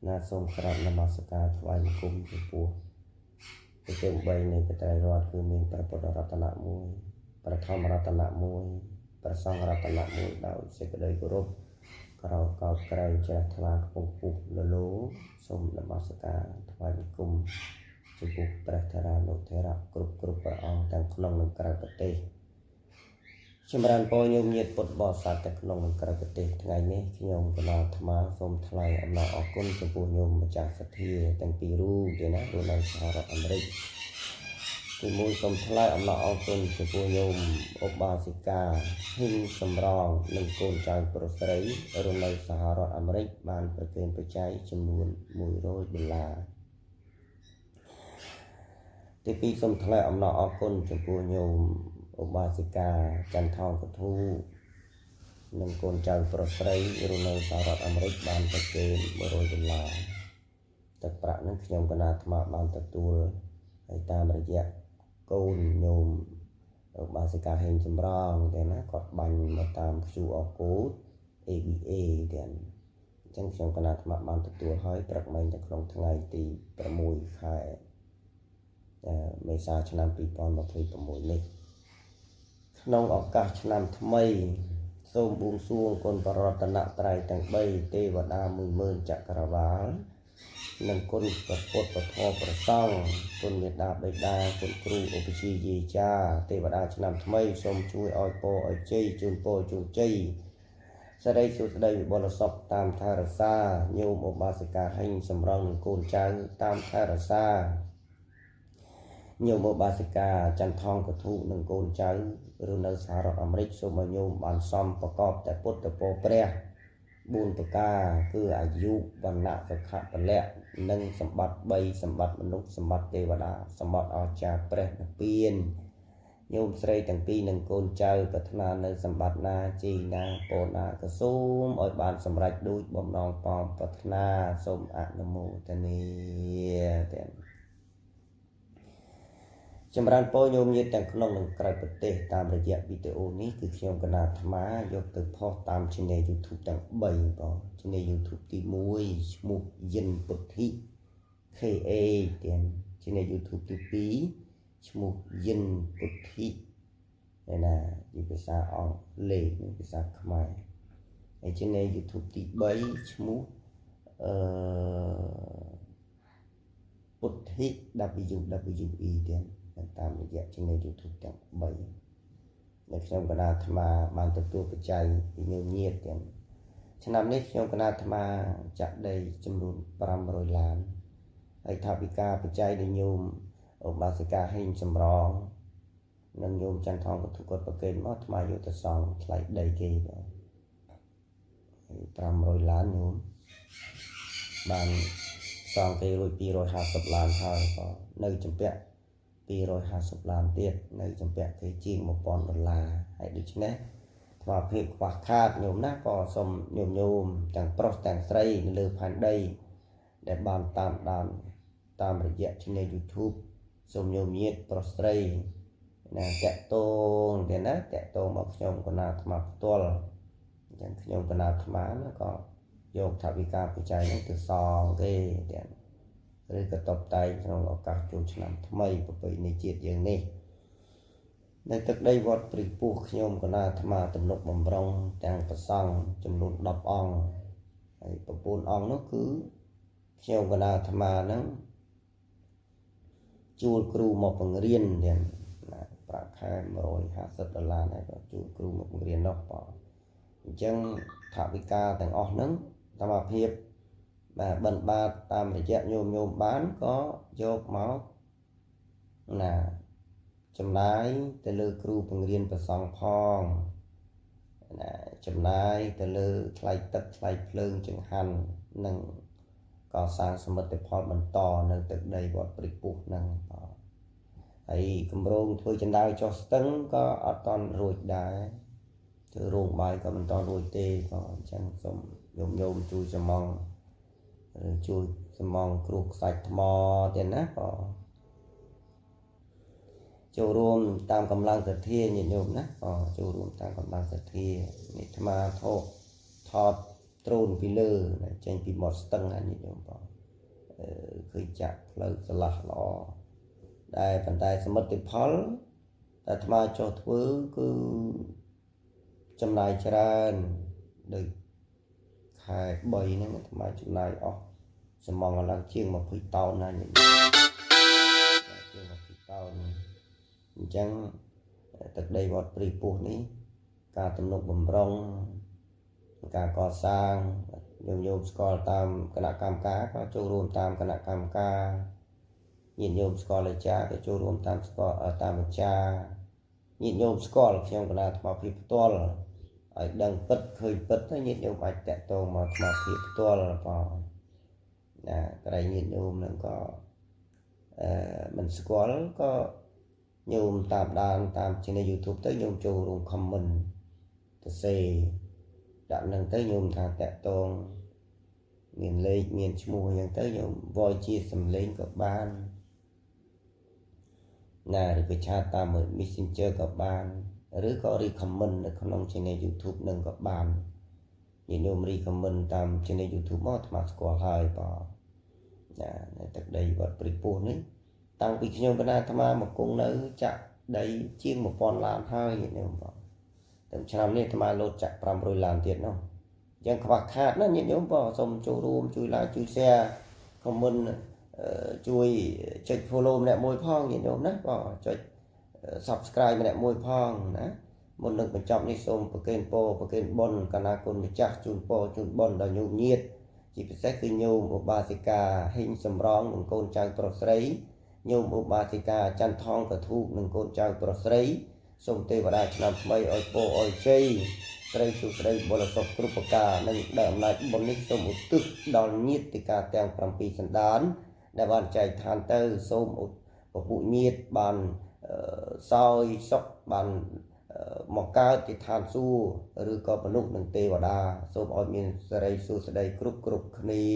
ណាសូមក្រាបនមស្ការថ្វាយបង្គំចំពោះព្រះទេវ3នៃកត្រៃរតន៍គឺមានព្រះពុទ្ធរតនៈមួយព្រះធម្មរតនៈមួយព្រះសង្ឃរតនៈមួយដោយសេចក្តីគោរពក្រោកកោតក្រែងជ្រះថ្លាខ្ពង់ខ្ពស់លលោសូមនមស្ការថ្វាយបង្គំចំពោះព្រះថេរានុថេរៈគ្រប់គ្រប់ព្រះអង្គទាំងក្នុងនិងក្រៅប្រទេសចម្រើនពរញោមញាតិពុទ្ធបរិស័ទទាំងក្នុងនិងក្រៅប្រទេសថ្ងៃនេះខ្ញុំកណាអាត្មាសូមថ្លែងអំណរអគុណចំពោះញោមម្ចាស់សទ្ធាទាំងពីររូបទេណារស់នៅសហរដ្ឋអាមេរិកទីមួយសូមថ្លែងអំណរអគុណចំពោះញោមឧបាសិកាហ៊ីងសំរងនិងកូនចៅប្រុសស្រីរស់នៅសហរដ្ឋអាមេរិកបានប្រគេនបច្ច័យចំនួន100ដុល្លារទីពីរសូមថ្លែងអំណរអគុណចំពោះញោមឧបាសិកាចន្ទថងកធូនិងកូនចៅប្រុសស្រីរស់នៅសហរដ្ឋអាមេរិកបានប្រគេន100ដុល្លារទឹកប្រាក់នឹងខ្ញុំកណាអាត្មាបានទទួលហើយតាមរយៈកូនញោមឧបាសិកាហេងសំរងទេណាគាត់បាញ់មកតាម QR code ABA ទេអញ្ចឹងខ្ញុំកណាអាត្មាបានទទួលហើយព្រឹកមិញនៅក្នុងថ្ងៃទី6ខែមេសាឆ្នាំ2026នេះក្នុងឱកាសឆ្នាំថ្មីសូមបួងសួងគុណបរតនត្រ័យទាំង3ទេវតា10000ចក្រវាលនិងគុណព្រះពុទ្ធពធប្រសង្ឃគុណមេដាបិតាគុណគ្រូឧបជាយាចាទេវតាឆ្នាំថ្មីសូមជួយឲ្យពរឲ្យជ័យជូនពរជូនជ័យសិរីសួស្តីវិបុលសុខតាមថែរក្សាញោមឧបាសិកាហិញសំរងនឹងកូនចៅតាមថែរក្សាញោមឧបាសិកាចន្ទថងកធុនិងកូនចៅឬនៅសហរដ្ឋអាមេរិកសូមឲ្យញោមបានសំប្រកបតែពុទ្ធពរព្រះ4ប្រការគឺអាយុវណ្ណៈសុខៈពលៈនិងសម្បត្តិ3សម្បត្តិមនុស្សសម្បត្តិទេវតាសម្បត្តិអស្ចារ្យព្រះនិព្វានញោមស្រីទាំងពីរនិងកូនចៅប្រាថ្នានៅសម្បត្តិណាជ័យណាពរណាក៏សូមឲ្យបានសម្រេចដូចបំណងប៉ងប្រាថ្នាសូមអនុមោទនាទាំងចម្រើនពរញោមញាតិទាំងក្នុងនិងក្រៅប្រទេសតាមរយៈវីដេអូនេះគឺខ្ញុំកណាអាត្មាយកទៅផុសតាម Channel YouTube ទាំង3បង Channel YouTube ទី1ឈ្មោះយិនពុទ្ធិ KA ទាំង Channel YouTube ទី2ឈ្មោះយិនពុទ្ធិឯណាជាភាសាអង់គ្លេសនិងភាសាខ្មែរហើយ Channel YouTube ទី3ឈ្មោះអឺពុទ្ធិ WWE ទាំងតាមរយៈ Channel YouTube ទាំង3ដែលខ្ញុំកណាអាត្មាបានទទួលបច្ច័យពីញោមញាតិទាំងឆ្នាំនេះខ្ញុំកណាអាត្មាចាក់ដីចំនួន500ឡានហើយថាវិកាបច្ច័យដែលញោមឧបាសិកាហេងសំរងនិងញោមចន្ទថងកធុគាត់ប្រគេនមកអាត្មាយកទៅសង់ថ្លៃដីគេបាទហើយ500ឡានញោមបានសង់គេរួច250ឡានហើយក៏នៅចម្ពាក់250ឡានទៀតនៅចម្ពាក់គេជាង1000ដុល្លារហើយដូច្នេះថ្មភាពខ្វះខាតញោមណាក៏សូមញោមញោមទាំងប្រុសទាំងស្រីនៅលើផែនដីដែលបានតាមដានតាមរយៈ Channel YouTube សូមញោមញាតប្រុសស្រីណាតាក់តងទេណាតាក់តងមកខ្ញុំកណាអាត្មាផ្ទាល់អញ្ចឹងខ្ញុំកណាអាត្មាណាក៏យកថវិកាបច្ច័យហ្នឹងទៅសងគេទាំងឬក៏តបតែងក្នុងឱកាសចូលឆ្នាំថ្មីប្រពៃណីជាតិយើងនេះនៅទឹកដីវត្តព្រិពោះខ្ញុំកណាអាត្មាទំនុកបំរុងទាំងប្រសង់ចំនួន10អង្គហើយ9អង្គនោះគឺខ្ញុំកណាអាត្មាហ្នឹងជួលគ្រូមកបង្រៀនទាំងណាប្រាក់ខែ150ដុល្លារដែរក៏ជួលគ្រូមកបង្រៀននោះបងអញ្ចឹងថវិកាទាំងអស់ហ្នឹងតាមភាពបាទបិណ្ឌបាតតាមរយៈញោមញោមបានក៏យកមកណាចំណាយទៅលើគ្រូបង្រៀនប្រសង់ផងណាចំណាយទៅលើថ្លៃទឹកថ្លៃភ្លើងចង្ហាន់និងកសាងសមិទ្ធផលបន្តនៅទឹកដីវត្តព្រៃពុះហ្នឹងបាទហើយគម្រោងធ្វើចណ្ដៅចុះស្ទឹងក៏អត់តន់រួចដែរធ្វើរោងបាយក៏មិនតន់រួចទេក៏អញ្ចឹងសូមញោមញោមជួយសំងឬជួយសំងគ្រោះខ្សាច់ថ្មទៀតណាក៏ចូលរួមតាមកម្លាំងសទ្ធាញាតិញោមណាក៏ចូលរួមតាមកម្លាំងសទ្ធានេះអាត្មាថោថត ដ្រូនពីលើចេញពីមាត់ស្ទឹងណាញាតិញោមបងឃើញចាក់ផ្លូវស្រឡះល្អដែលប៉ុន្តែសមិទ្ធផលតែអាត្មាចុះធ្វើគឺចំណាយច្រើនដូចខែ3ហ្នឹងអាត្មាចំណាយអស់សំងឡើងជាង20តោនណាញាតិជាង20តោនអញ្ចឹងទឹកដីវត្តព្រៃពោះនេះការទំនុកបំរុងការកសាងញោមញោមស្គាល់តាមគណៈកម្មការក៏ចូលរួមតាមគណៈកម្មការញាតិញោមស្គាល់អាចារ្យក៏ចូលរួមតាមស្គាល់តាមអាចារ្យញាតិញោមស្គាល់ខ្ញុំកណាអាត្មាភាពផ្ទាល់ឲ្យដឹងពិតឃើញពិតទៅញាតិញោមអាចតាក់ទងមកអាត្មាភាពផ្ទាល់បងណាក្រែងញាតិញោមនឹងក៏អឺមិនស្គាល់ក៏ញោមតាមដានតាម channel YouTube ទៅញោមចូលរួម comment ទៅសេដាក់នឹងទៅញោមថាតាក់ទងមានលេខមានឈ្មោះអញ្ចឹងទៅញោម voice ជាសំឡេងក៏បានណាឬក៏chat តាម Messenger ក៏បានឬក៏ recommend នៅក្នុង channel YouTube នឹងក៏បានញាតិញោម recommend តាម channel YouTube មកអាត្មាស្គាល់ហើយបងណានៅទឹកដីវត្តព្រៃពោះនេះតាំងពីខ្ញុំកណាអាត្មាមកគង់នៅចាក់ដីជាង1000ឡានហើយញាតិញោមបងតែឆ្នាំនេះអាត្មាលោតចាក់500ឡានទៀតនោះអញ្ចឹងខ្វះខាតណាញាតិញោមបងសូមចូលរួមជួយ like ជួយ share comment ជួយចុច follow ម្នាក់មួយផងញាតិញោមណាបងចុច subscribe ម្នាក់មួយផងណាមុននឹងបញ្ចប់នេះសូមប្រគេនពរប្រគេនបុណ្យកណាគុណម្ចាស់ជូនពរជូនបុណ្យដល់ញោមញាតិជាពិសេសគឺញោមឧបាសិកាហេងសំរងនិងកូនចៅប្រុសស្រីញោមឧបាសិកាច័ន្ទថងកធូបនិងកូនចៅប្រុសស្រីសូមទេវតាឆ្នាំថ្មីឲ្យពរឲ្យជ័យស្រីសុស្ដីបុរសសុខគ្រប់ប្រការនិងដោយអំណាចបុណ្យនេះសូមឧទ្ទិសដល់ញាតិកាទាំង7សន្តានដែលបានចែកឋានទៅសូមឧពពួកញាតិបានសោយសុខបានមកកើតជាឋានសួគ៌ឬក៏មនុស្សនិងទេវតាសូមឲ្យមានសិរីសួស្តីគ្រប់គ្រប់គ្នា។